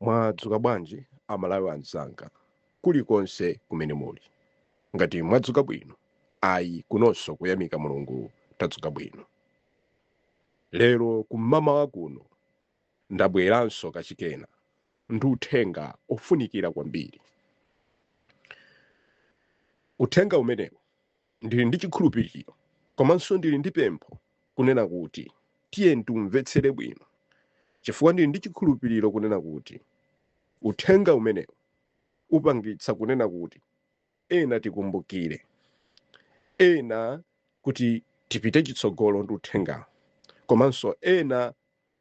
Mwadzuka bwanji Amalawi anzanga kulikonse kumene muli? Ngati mwadzuka bwino, ayi kunonso kuyamika Mulungu tadzuka bwino. Lero kum'mamawa kuno ndabweranso kachikena ndi uthenga ofunikira kwambiri. Uthenga umenewu ndili ndi chikhulupiriro komanso ndili ndi pempho kunena kuti tiyeni tiumvetsere bwino chifukwa ndili ndi chikhulupiriro kunena kuti uthenga umenewu upangitsa kunena kuti ena tikumbukire, ena kuti tipite chitsogolo ndi uthengawu komanso ena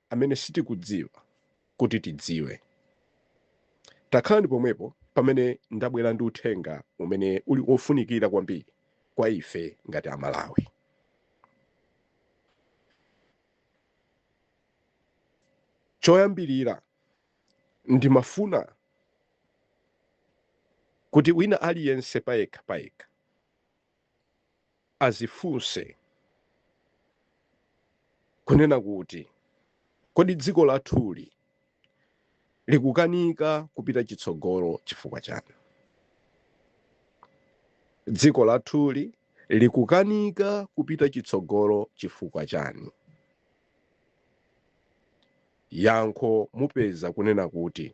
amene sitikudziwa kuti tidziwe. Takhalani pomwepo pamene ndabwera ndi uthenga umene uli ofunikira kwambiri kwa ife ngati Amalawi. Choyambirira ndimafuna kuti wina aliyense payekha payekha azifunse kunena kuti kodi dziko lathuli likukanika kupita chitsogolo chifukwa chani? Dziko lathuli likukanika kupita chitsogolo chifukwa chani? Yankho mupeza kunena kuti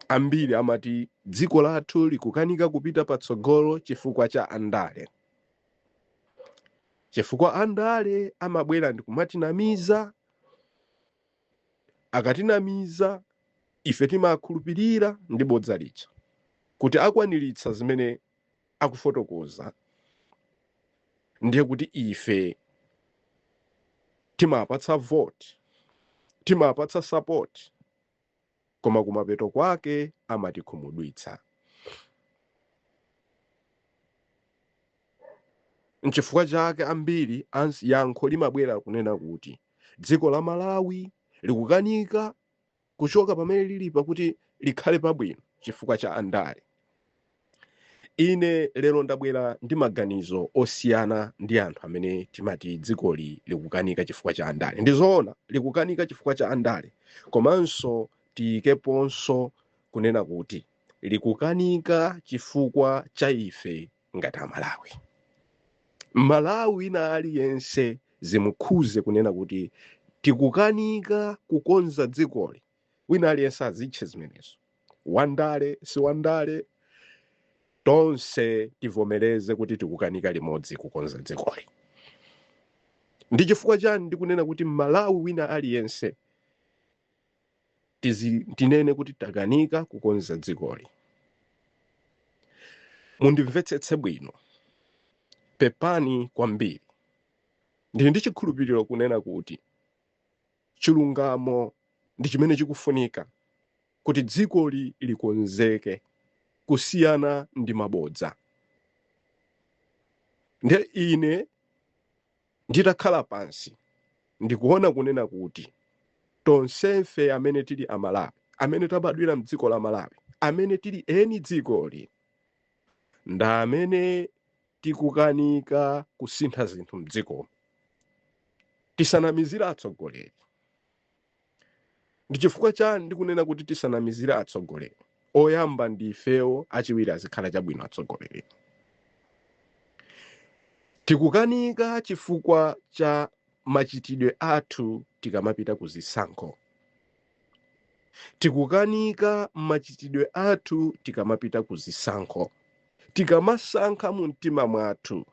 ambiri amati dziko lathu likukanika kupita patsogolo chifukwa cha andale. Chifukwa andale amabwera ndikumatinamiza, akatinamiza ife timakhulupirira ndi bodza lija kuti akwaniritsa zimene akufotokoza, ndiye kuti ife timapatsa vote, timapatsa support, koma kumapeto kwake amatikhumudwitsa. Nchifukwa chake ambiri yankho limabwera kunena kuti dziko la Malawi likukanika kuchoka pamene lilipa kuti likhale pabwino chifukwa cha andale. Ine lero ndabwera ndi maganizo osiyana ndi anthu amene timati dzikoli likukanika chifukwa cha andale. Ndizoona likukanika chifukwa cha andale, komanso tiyikeponso kunena kuti likukanika chifukwa cha ife ngati Amalawi. Mmalawi wina aliyense zimukhuze kunena kuti tikukanika kukonza dzikoli. Wina aliyense azitche zimenezo, wandale si wandale, tonse tivomereze kuti tikukanika limodzi kukonza dzikoli. Ndi chifukwa chani ndikunena kuti Mmalawi wina aliyense tinene kuti takanika kukonza dzikoli? Mundimvetsetse bwino, pepani kwambiri. Ndili ndi chikhulupiriro kunena kuti chilungamo ndi chimene chikufunika kuti dzikoli likonzeke kusiyana ndi mabodza. Ndiye ine nditakhala pansi ndikuona kunena kuti tonsefe amene tili Amalawi, amene tabadwira mdziko la Malawi, amene tili eni dzikoli, nda amene tikukanika kusintha zinthu mdzikomo. Tisanamizire atsogoleri. Ndi chifukwa chani ndikunena kuti tisanamizire atsogoleri? Oyamba ndi ifewo, achiwiri azikhala chabwino atsogoleri. Tikukanika chifukwa cha machitidwe athu tikamapita ku zisankho. Tikukanika machitidwe athu tikamapita ku zisankho. Tikamasankha mu mtima mwathu,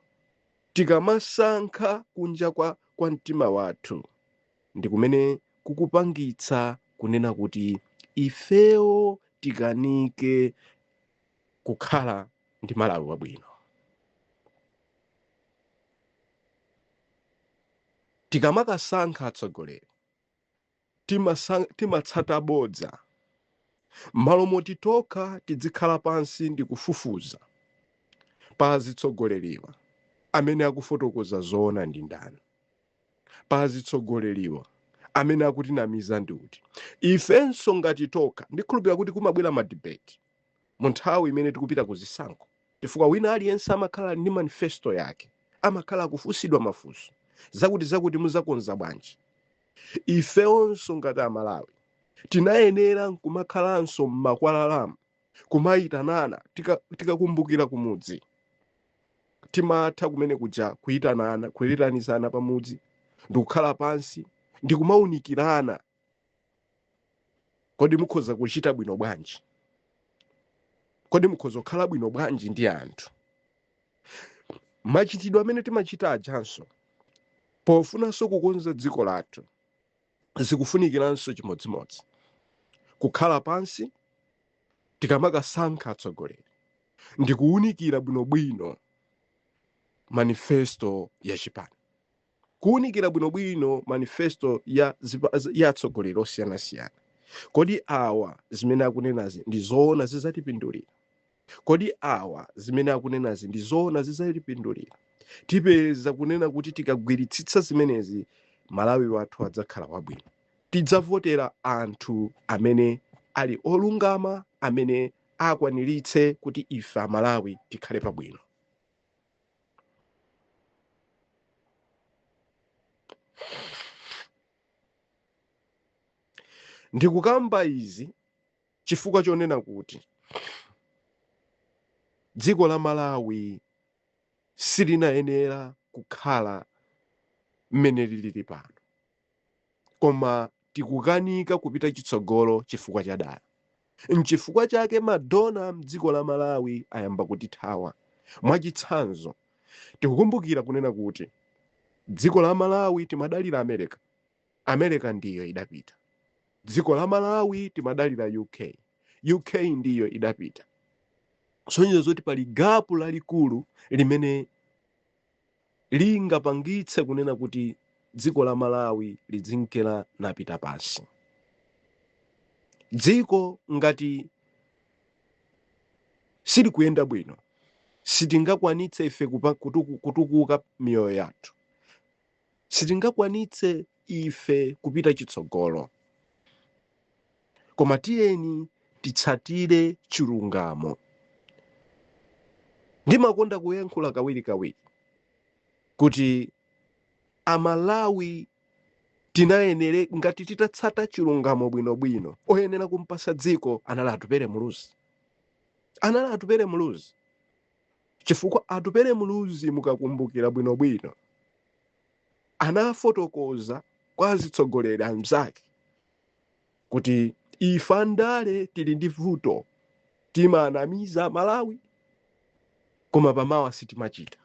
tikamasankha kunja kwa mtima wathu, ndi kumene kukupangitsa kunena kuti ifewo tikanike kukhala ndi Malawi wabwino. Tikamakasankha atsogoleri timatsata bodza, m'malo moti tokha tidzikhala pansi ndi kufufuza pa azitsogoleriwa amene akufotokoza zoona ndi ndani, pa azitsogoleriwa amene akutinamiza ndi uti. Ifenso ngati tokha, ndikhulupirira kuti kumabwera ma debate mu nthawi imene tikupita ku zisankho, chifukwa wina aliyense amakhala ndi manifesto yake, amakhala akufunsidwa mafunso zakuti zakuti muzakonza bwanji. Ifenso ngati Amalawi Tinayenera nkumakhalanso m'makwalalamu kumayitanana. Tikakumbukira kumudzi, timatha kumene kuja kuyitanana, kuyitanizana pamudzi ndikukhala pansi ndikumaunikirana: kodi mukhoza kuchita bwino bwanji? Kodi mukhoza kukhala bwino bwanji ndi anthu? Machitidwe amene timachita ajanso pofunanso kukonza dziko lathu, zikufunikiranso chimodzimodzi kukhala pansi tikamakasankha atsogoleri ndikuwunikira bwinobwino manifesto ya chipani, kuwunikira bwinobwino manifesto ya atsogoleri osiyanasiyana. Kodi awa zimene akunenazi ndi zoona, zidzatipindulira? Kodi awa zimene akunenazi ndi zoona, zidzatipindulira? Tipeza kunena kuti tikagwiritsitsa zimenezi, Malawi wathu adzakhala wabwino. Tidzavotera anthu amene ali olungama, amene akwaniritse kuti ife Amalawi tikhale pabwino. Ndikukamba izi chifukwa chonena kuti dziko la Malawi silinayenera kukhala mmene lilili pano, koma tikukanika kupita chitsogolo chifukwa cha dala. Nchifukwa chake madona mdziko la Malawi ayamba kutithawa. Mwachitsanzo, tikukumbukira kunena kuti dziko la Malawi timadalira America. America ndiyo idapita. Dziko la Malawi timadalira UK. UK ndiyo idapita. Kusonyeza zoti pali gapu lalikulu limene lingapangitse kunena kuti dziko la Malawi lidzinkera napita pansi. Dziko ngati silikuyenda bwino, sitingakwanitse ife kutukuka miyoyo yathu, sitingakwanitse ife kupita chitsogolo. Koma tiyeni titsatire chilungamo. Ndimakonda kuyankhula kawirikawiri kuti Amalawi tinayenere, ngati titatsata chilungamo bwinobwino, oyenera kumpasa dziko anali Atupele Muluzi, anali Atupele Muluzi, chifukwa Atupele Muluzi, mukakumbukira bwinobwino, anafotokoza kwa azitsogoleri anzake kuti ife andale tili ndi vuto, timanamiza Malawi koma pamawa sitimachita.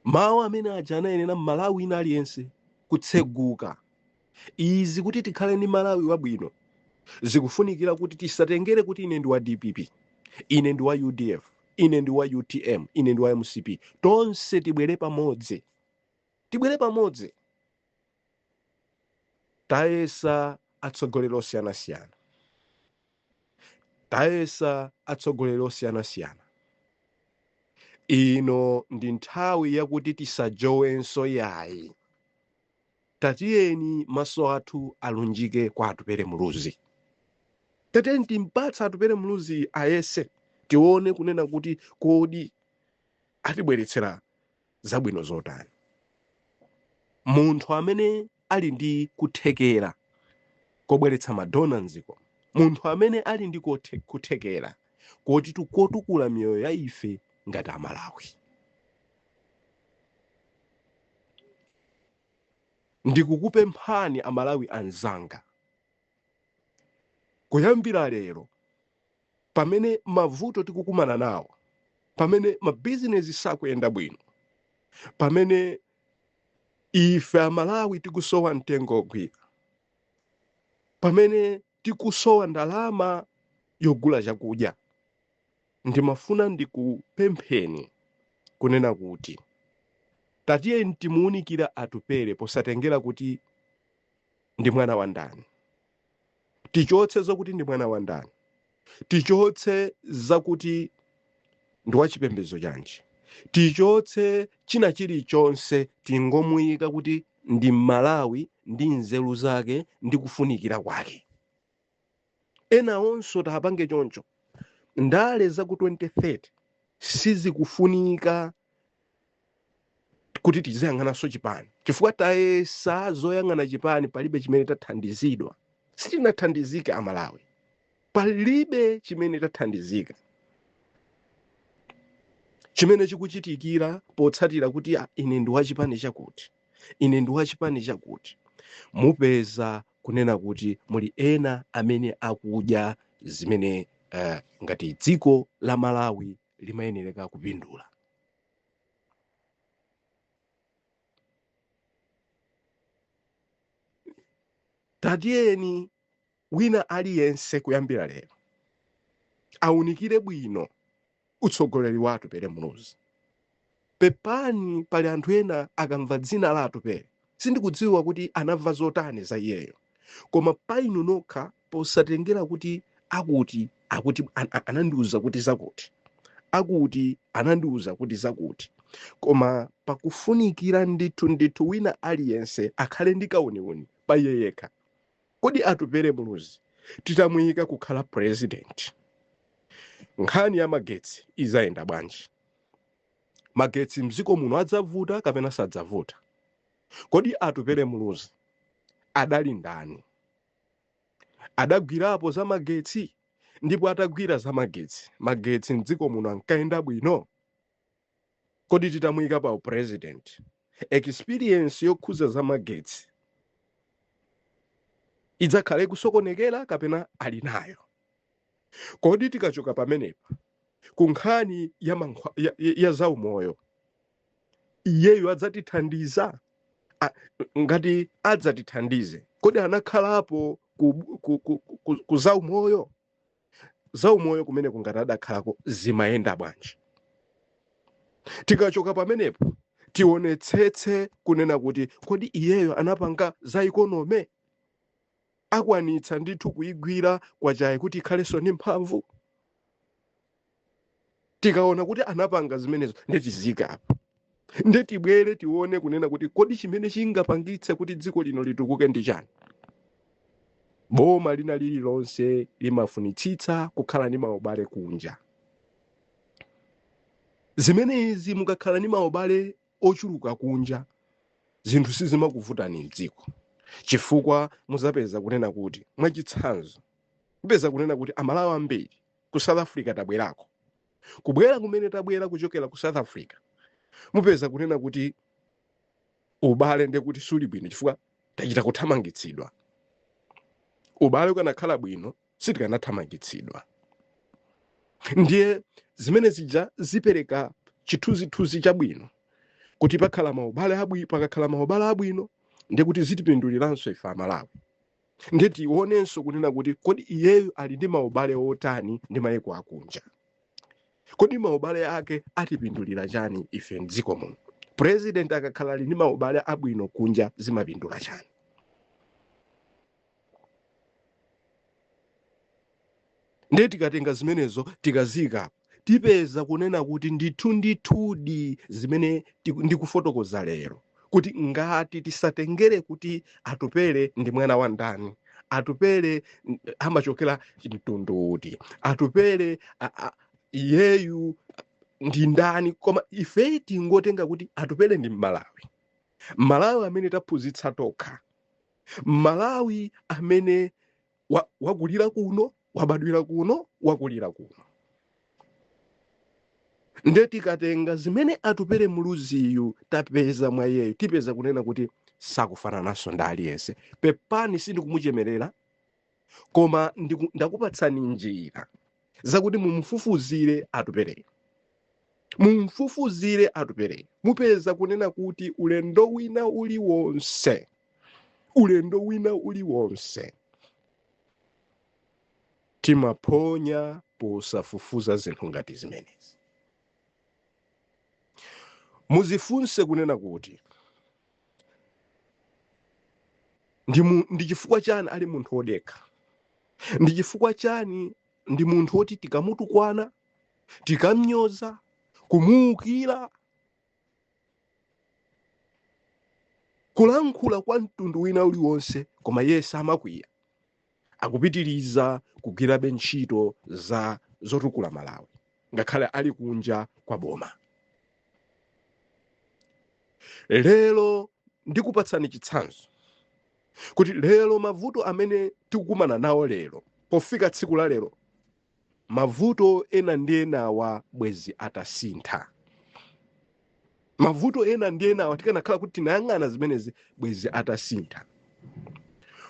Mawu amene aja anayenera Mmalawi ina aliyense kutseguka. Izi kuti tikhale ndi Malawi wabwino, zikufunikira kuti tisatengere kuti ine ndi wa DPP, ine ndi wa UDF, ine ndi wa UTM, ine ndi wa MCP. Tonse tibwere pamodzi, tibwere pamodzi. Tayesa atsogoleri osiyanasiyana, tayesa atsogoleri osiyanasiyana. Ino ndi nthawi yakuti tisajowenso yayi. Tatiyeni maso athu alunjike kwa Atupele Muluzi. Tatiyeni timpatse Atupele Muluzi ayese, tione kunena kuti kodi atibweretsera zabwino zotani. Munthu amene ali ndi kuthekera kobweretsa madona mdziko, munthu amene ali ndi kuthekera koti kotukula miyoyo ya ife ngati Amalawi. Ndikukupemphani Amalawi anzanga, kuyambira lero, pamene mavuto tikukumana nawo, pamene mabizinesi sakuyenda bwino, pamene ife Amalawi tikusowa mtengo ogwira, pamene tikusowa ndalama yogula chakudya, ndimafuna ndikupempheni kunena kuti tatiyeni timuunikira Atupele posatengera kuti ndi mwana wa ndani. Tichotse zakuti ndi mwana wa ndani, tichotse zakuti ndi wachipembedzo chanji, tichotse china chilichonse, tingomuyika kuti ndi Mmalawi ndi nzeru zake ndi kufunikira kwake. Ena onso tapange choncho. Ndale za ku 2030 sizikufunika. Kuti tiziyang'ananso chipani, chifukwa tayesa zoyang'ana chipani, palibe chimene tathandizidwa. Sitinathandizike Amalawi, palibe chimene tathandizika chimene chikuchitikira potsatira kuti ah, ine ndi wachipani chakuti, ine ndi wachipani chakuti. Mupeza kunena kuti muli ena amene akudya zimene ngati dziko la Malawi limayenereka kupindula. Tatiyeni wina aliyense kuyambira lero awunikire bwino utsogoleri wa Atupele Muluzi. Pepani, pali anthu ena akamva dzina la Atupele, sindikudziwa kuti anamva zotani za iyeyo, koma pa inu nokha, posatengera kuti akuti akuti anandiuza kuti zakuti, akuti anandiuza kuti zakuti, koma pakufunikira ndithu ndithu wina aliyense akhale ndi kauniuni pa iye yekha. Kodi Atupele Muluzi titamuyika kukhala president, nkhani ya magetsi izayenda bwanji? Magetsi mdziko muno adzavuta kapena sadzavuta? Kodi Atupele Muluzi adali ndani? Adagwirapo za magetsi? Ndipo atagwira za magetsi, magetsi mdziko muno ankayenda bwino? Kodi titamuyika pa president, experience yokhuza za magetsi idzakhale kusokonekera kapena ali nayo? Kodi tikachoka pamenepa ku nkhani ya zaumoyo, iyeyo adzatithandiza? Ngati adzatithandize, kodi anakhalapo ku zaumoyo? Zaumoyo kumene kungati adakhalako zimayenda bwanji? Tikachoka pamenepo tionetsetse kunena kuti kodi iyeyo anapanga za economy? Akwanitsa ndithu kuyigwira kwachayi kuti ikhalenso ndi mphamvu? Tikaona kuti anapanga zimenezo, ndetizika apo, ndetibwere tione kunena kuti kodi chimene chingapangitse kuti dziko lino litukuke ndi chani? Boma lina lililonse limafunitsitsa kukhala ndi maubale kunja. Zimenezi mukakhala ndi maubale ochuluka kunja, zinthu sizimakuvutani mdziko, chifukwa muzapeza kunena kuti, mwachitsanzo, mupeza kunena kuti Amalawi ambiri ku South Africa tabwerako. Kubwera kumene tabwera kuchokera ku South Africa, mupeza kunena kuti ubale ndiye kuti suli bwino, chifukwa tachita kuthamangitsidwa. Ubale ukanakhala bwino sitikanathamangitsidwa. Ndiye zimene zija zipereka chithunzithunzi chabwino kuti pakhala maubale abwino. Pakakhala maubale abwino, ndiye kuti zitipinduliranso ife Amalawi. Ndiye tionenso kunena kuti kodi iyeyo ali ndi maubale otani ndi mayiko akunja? Kodi maubale ake atipindulira chani ife mdziko muno? President akakhala ali ndi maubale abwino kunja, zimapindula chani? Ndiye tikatenga zimenezo tikazika, tipeza kunena kuti ndithu ndithudi zimene ndikufotokoza lero, kuti ngati tisatengere kuti Atupele ndi mwana wa ndani, Atupele amachokera mtundu uti, Atupele iyeyu ndi ndani, koma ife tingotenga kuti Atupele ndi Mmalawi, Mmalawi amene taphunzitsa tokha, Mmalawi amene wakulira kuno, wabadwira kuno, wakulira kuno. Nde tikatenga zimene Atupele Muluziyu tapeza mwa iyeyu, tipeza kunena kuti sakufanananso ndi aliyense. Pepani, sindikumuchemerera, koma ndakupatsani njira zakuti mumufufuzire Atupeleyo, mumfufuzire Atupeleyo. Mupeza kunena kuti ulendo wina uliwonse, ulendo wina uliwonse timaphonya posafufuza zinthu ngati zimenezi. Muzifunse kunena kuti ndi chifukwa chani ali munthu wodekha? Ndi chifukwa chani ndi munthu woti tikamutukwana, tikamnyoza, kumuukira, kulankhula kwa mtundu wina uliwonse, koma iye samakwiya, akupitiriza kugwirabe ntchito za zotukula Malawi ngakhale ali kunja kwa boma? Lero ndikupatsani chitsanzo kuti lero mavuto amene tikukumana nawo lero, pofika tsiku la lero, mavuto ena ndi enawa bwezi atasintha. Mavuto ena ndi enawa tikanakhala kuti tinayang'ana zimenezi bwezi atasintha.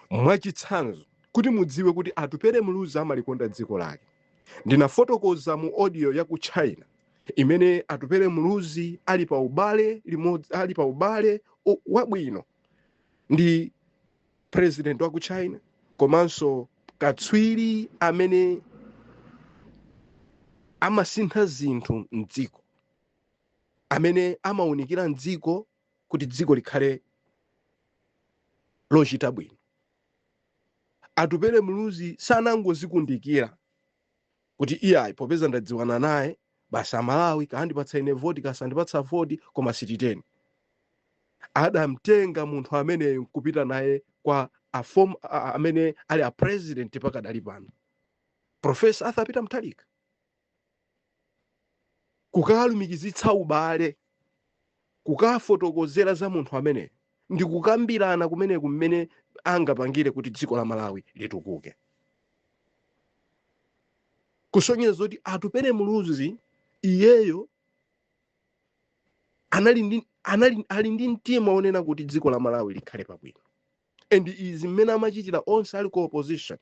Mwachitsanzo, kuti mudziwe kuti Atupele Muluzi amalikonda dziko lake, ndinafotokoza mu audio ya ku China imene Atupele Muluzi ali pa ubale limodzi, ali pa ubale wabwino ndi president wa ku China komanso katswiri amene amasintha zinthu mdziko, amene amawunikira mdziko kuti dziko likhale lochita bwino. Atupele Muluzi sanangozikundikira kuti iyayi, popeza ndadziwana naye basi Amalawi kaandipatsa ine voti kasandipatsa voti, koma sititeni. Adamtenga munthu ameneyo nkupita naye kwa amene ali a president pakadali pano, Professor Arthur Peter Mutharika, kukalumikizitsa ubale, kukafotokozera za munthu ameneyo ndi kukambirana kumeneku mmene angapangire kuti dziko la Malawi litukuke. Kusonyeza kuti Atupele Muluzi iyeyo ali ndi mtima wonena kuti dziko la Malawi likhale pabwino. And izi mmene amachitira onse ali ku opposition,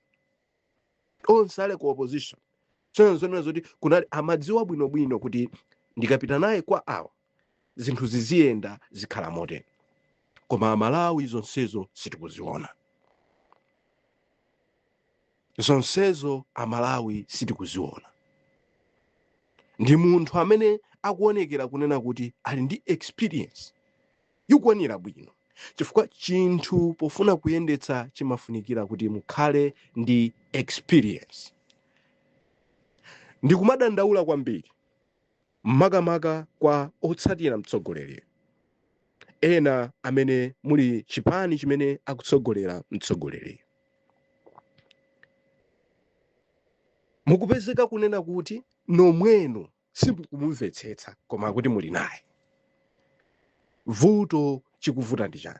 onse ali ku opposition, so zonena zoti kunali amadziwa bwinobwino kuti ndikapita naye kwa awa zinthu ziziyenda zikhala motere. Koma Amalawi zonsezo sitikuziona, zonsezo Amalawi sitikuziona. Ndi munthu amene akuonekera kunena kuti ali ndi experience yokwanira bwino, chifukwa chinthu pofuna kuyendetsa chimafunikira kuti mukhale ndi experience. Ndikumadandaula kwambiri makamaka kwa otsatira mtsogoleri ena amene muli chipani chimene akutsogolera mtsogoleri, mukupezeka kunena kuti nomwenu simukumumvetsetsa, koma kuti muli naye. Vuto chikuvuta ndi chani?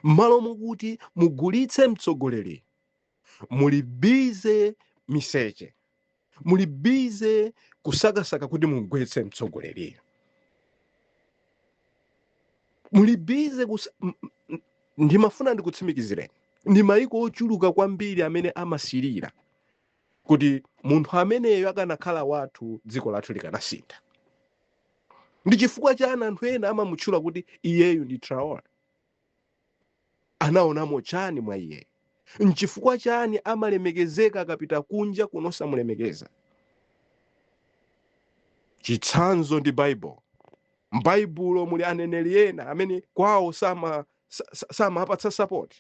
M'malo mokuti mugulitse mtsogoleri, muli bize miseche, muli bize kusakasaka kuti mugwetse mtsogoleriyo, muli bize ndimafuna ndikutsimikizireni, ndi maiko ochuluka kwambiri amene amasirira kuti munthu ameneyo akanakhala wathu dziko lathu likanasintha. Ndi chifukwa chani anthu ena amamutchula kuti iyeyu ndi Traore? Anaonamo chani mwa iyeyo? Nchifukwa chani amalemekezeka akapita kunja kuno samulemekeza? Chitsanzo ndi Bible. M'Baibulo muli aneneri ena amene kwawo samapatsa support,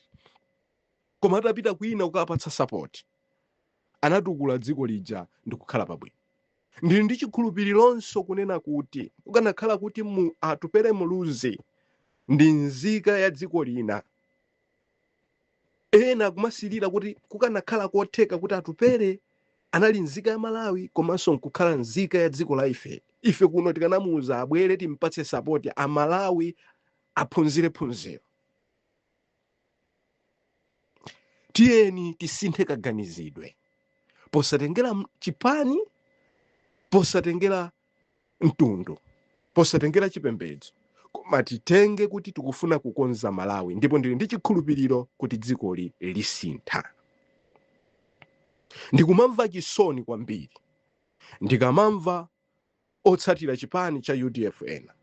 koma atapita kwina kukapatsa support anatukula dziko lija ndi kukhala pabwino. Ndili ndi chikhulupirironso kunena kuti kukanakhala kuti mu Atupele Muluzi ndi nzika ya dziko lina, ena akumasirira kuti kukanakhala kotheka kuti Atupele anali nzika ya Malawi komanso nkukhala nzika ya dziko la ife, ife kuno tikanamuuza abwere timpatse sapoti, Amalawi aphunzire phunziro. Tiyeni tisinthe kaganizidwe posatengera chipani, posatengera mtundu, posatengera chipembedzo, koma titenge kuti tikufuna kukonza Malawi, ndipo ndili ndi chikhulupiriro kuti dzikoli lisintha. Ndikumamva chisoni kwambiri ndikamamva otsatira chipani cha UDF ena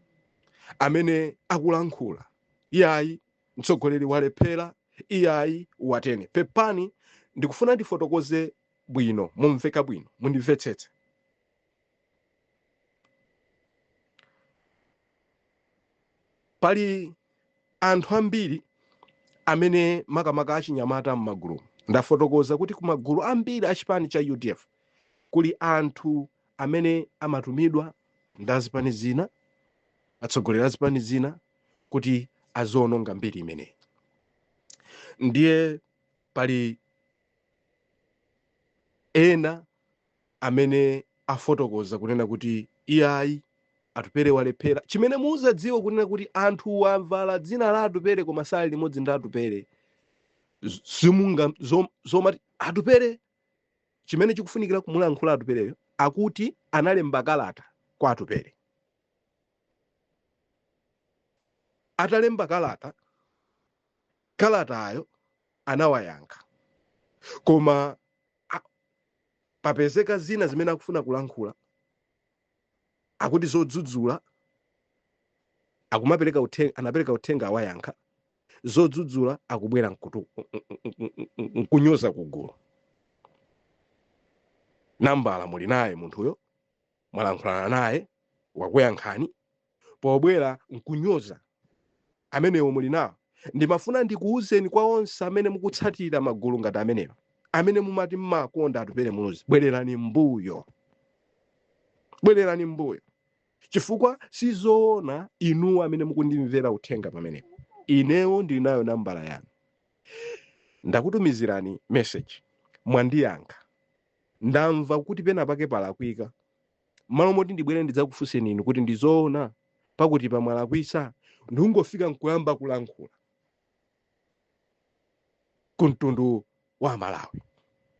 amene akulankhula, iyayi mtsogoleri walephera, iyayi watene. Pepani, ndikufuna ndifotokoze bwino, mumveka bwino, mundimvetsetse. Pali anthu ambiri amene makamaka achinyamata m'magulu, ndafotokoza kuti kumagulu ambiri a chipani cha UDF kuli anthu amene amatumidwa ndi azipani zina, atsogoleri a zipani zina, kuti aziononga mbiri imeneyi. Ndiye pali ena amene afotokoza kunena kuti iyayi Atupere walephera. Chimene muzadziwe kunena kuti anthu avala dzina la Atupere koma sali limodzi ndi Atupere. Simunga zomati Atupere, chimene chikufunikira kumulankhula Atupereyo, akuti analemba kalata kwa Atupere. Atalemba kalata, kalatayo anawayankha, koma papezeka zina zimene akufuna kulankhula, akuti zodzudzula, akumapereka uthenga, anapereka uthenga, awayankha zodzudzula, akubwera nkunyoza kugulu. Nambala muli naye munthuyo, mwalankhulana naye, wakuyankhani, pobwera nkunyoza amenewo muli nawo. Ndimafuna ndikuwuzeni kwa onse amene mukutsatira magulu ngati amenewa, amene mumati mmakonda Atupele Muluzi, bwererani mbuyo, bwererani mbuyo, chifukwa sizoona. Inuwo amene mukundimvera uthenga pamenepo, inewo ndili nayo nambala yanu, ndakutumizirani message, mwandiyankha, ndamva kuti pena pake palakwika. Malo moti ndibwere ndidzakufunseni inu kuti ndizoona pakuti pamwalakwisa, ndikungofika nkuyamba kulankhula ku mtundu wa Malawi,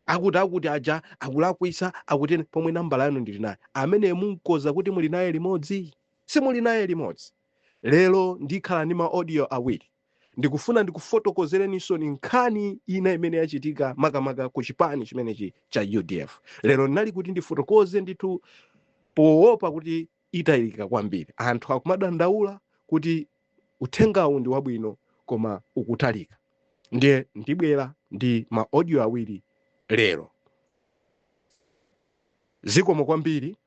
akuti aja akulakwisa, akuti pomwe nambala yanu ndili naye. Amene munkoza kuti muli naye limodzi, simuli naye limodzi. Lero ndikhala ndi ma audio awiri. Ndikufuna ndikufotokozereninso ni nkhani ina imene yachitika makamaka ku chipani chimenechi cha UDF. Lero ndinali kuti ndifotokoze ndithu, poopa kuti itayilika kwambiri. Anthu akumadandaula kuti uthengawu ndi wabwino koma ukutalika, ndiye ndibwera ndi ma audio awiri lero. Zikomo kwambiri,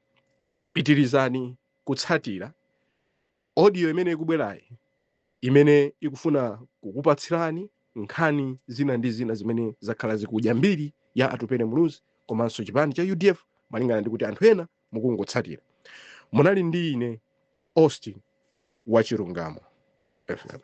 pitirizani kutsatira audio imene ikubwerayi, imene ikufuna kukupatsirani nkhani zina ndi zina zimene zakhala zikudya mbiri ya Atupele Muluzi komanso chipani cha UDF, malingana ndi kuti anthu ena mukungotsatira. Munali ndi ine, Austin wa Chilungamo FM.